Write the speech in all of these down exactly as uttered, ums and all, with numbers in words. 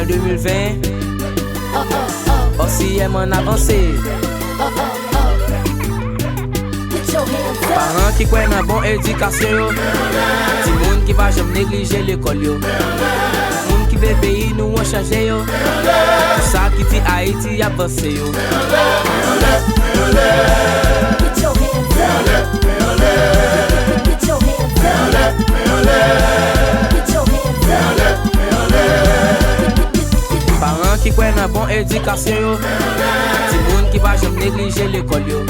de mil ven, osiyèm ann avanse. Paran ki kwè nan bon edikasyon yo, timoun ki pa janm neglije lekòl yo, moun ki vle peyi nou an chanje yo, sa ki di Ayiti ap vanse yo. Paran ki kwè nan bon edikasyon yo, timoun ki pa janm neglije lekòl yo,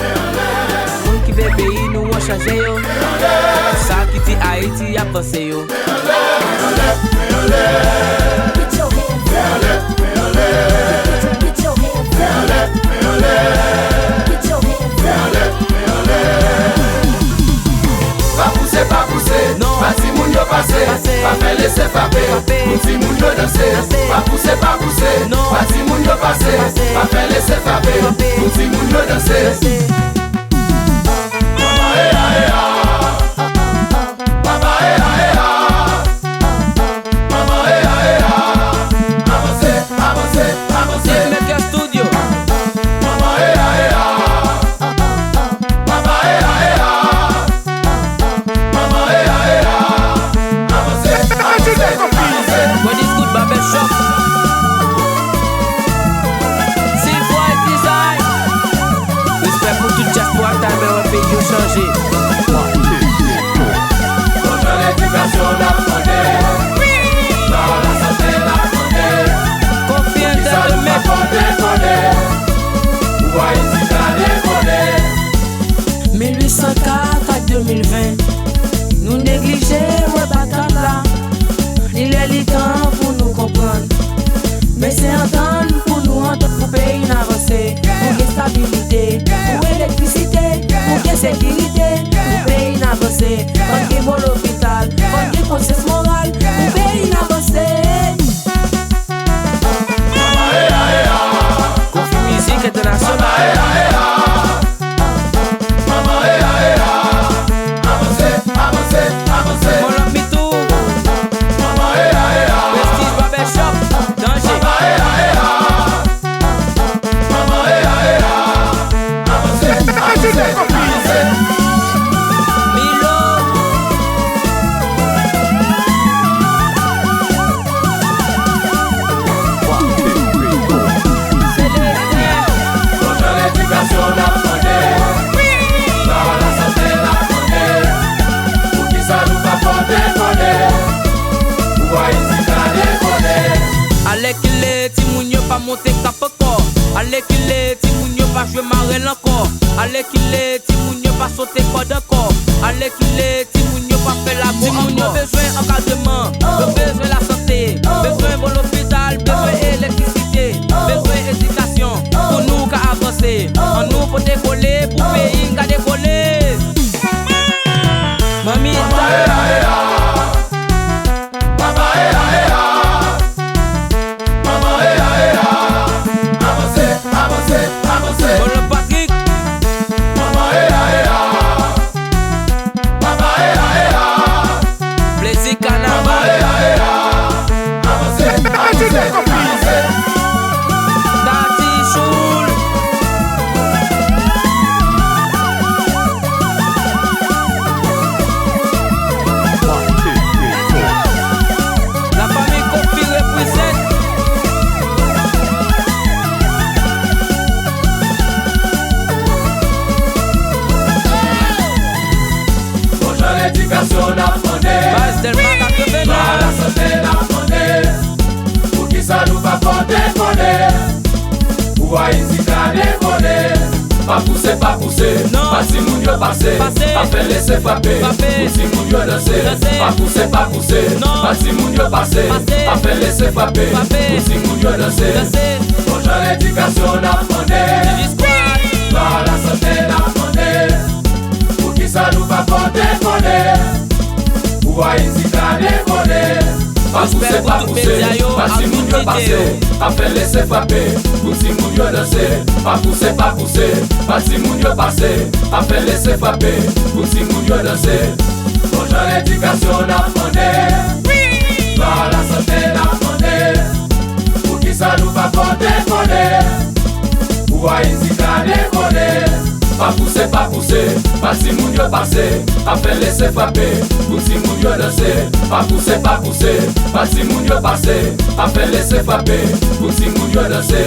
moun ki vle peyi nou an chanje yo, sa ki di Ayiti ap vanse yo. Pa pouse, pa pouse, non. Pa timoun yo pase, pase. Pa fè lese frape, frape. Pou timoun yo danse, danse. Pa pouse, pa pouse, non. Pa timoun yo pase, pase. Pa fè lese frape, frape. Pou timoun yo danse, danse. Mama, e a, e a. Mama, e a, e a. Mama, e a, e a. Avanse, avanse, avanse. Beatmaker Studio. Mama, e a, e a. Mama, e a, e a. Mama, e a, e a. Avanse, avanse, avanse. God is good Barbershop. T-Boy Design. Respè pou tout dyaspora k ta renmen wè peyi yo chanje. Bon jan ledikasyon n ap mande, ba lasante n ap mande. Konfye n tèt nou met. Pou Ayiti ka devole. Mil uit san kat ak de mil ven, nou neglije wè batay la. Li lè li tan pou nou konprann. Men se antann pou nou antann pou peyi n avanse. Pou gen estabilite, pou elektrisite, pou gen sekirite, pou peyi n avanse. Ann gen bon lopital, ann gen konsyans moral, pou peyi n avanse. Konfye Mizik Entènasyonal. Molo Mitou. Prestige Barbershop. Danje. Milo. Bon jan ledikasyon n ap mande, ba lasante n ap mande, poukisa nou pa pote kole, pou Ayiti ka devole. Alèkile, timoun yo pa monte kap ankò. Alèkile, timoun yo pa jwe marèl ankò. Alèkile, timoun yo pa sote kòd ankò. Alèkile, timoun yo pa fè labou ankò. Timoun yo bezwen ankadreman, yo bezwen lasante, bezwen bon lopital, bezwen elektrisite, bezwen edikasyon pou nou ka avanse. Annou pote kole pou peyi n ka devole. Manmi, Mama, e a, e a. Avanse, avanse, avanse. Molo Patrick. Mama, e a, e a. Papa, e a, e a. Plezi Kanaval. Mama, e a, e a. Avanse, avanse, avanse. Tati Choul. La famille Kofi represent. Bon jan ledikasyon n ap mande. Baz Dèlma katrevenèf. Ba lasante n ap mande. Poukisa nou pa pote kole? Pou Ayiti ka devole. Pa pouse, pa pouse. Non. Pa timoun yo pase. Pase. Pa fè lese frape. Frape. Pou timoun yo danse. Danse. Pa pouse, pa pouse. Non. Pa timoun yo pase. Pase. Pa fè lese frape. Frape. Pou timoun yo danse. Danse. Bon jan ledikasyon n ap mande. Ba lasante n ap mande. Poukisa nou pa pote kole? Pou Ayiti ka devole. Pa pouse, pa pouse, pa timoun yo pase. Pa fè lese frape, pou timoun yo danse. Pa pouse, pa pouse, pa timoun yo pase. Pa fè lese frape, pou timoun yo danse. Bon jan ledikasyon n ap mande. Ba lasante n ap mande. Devole, pou Ayiti ka devole. Pa pouse, pa pouse, pa timoun yo pase. Pa fè lese frape, pou timoun yo danse. Pa pouse, pa pouse, pa timoun yo pase. Pa fè lese frape, pou timoun yo danse.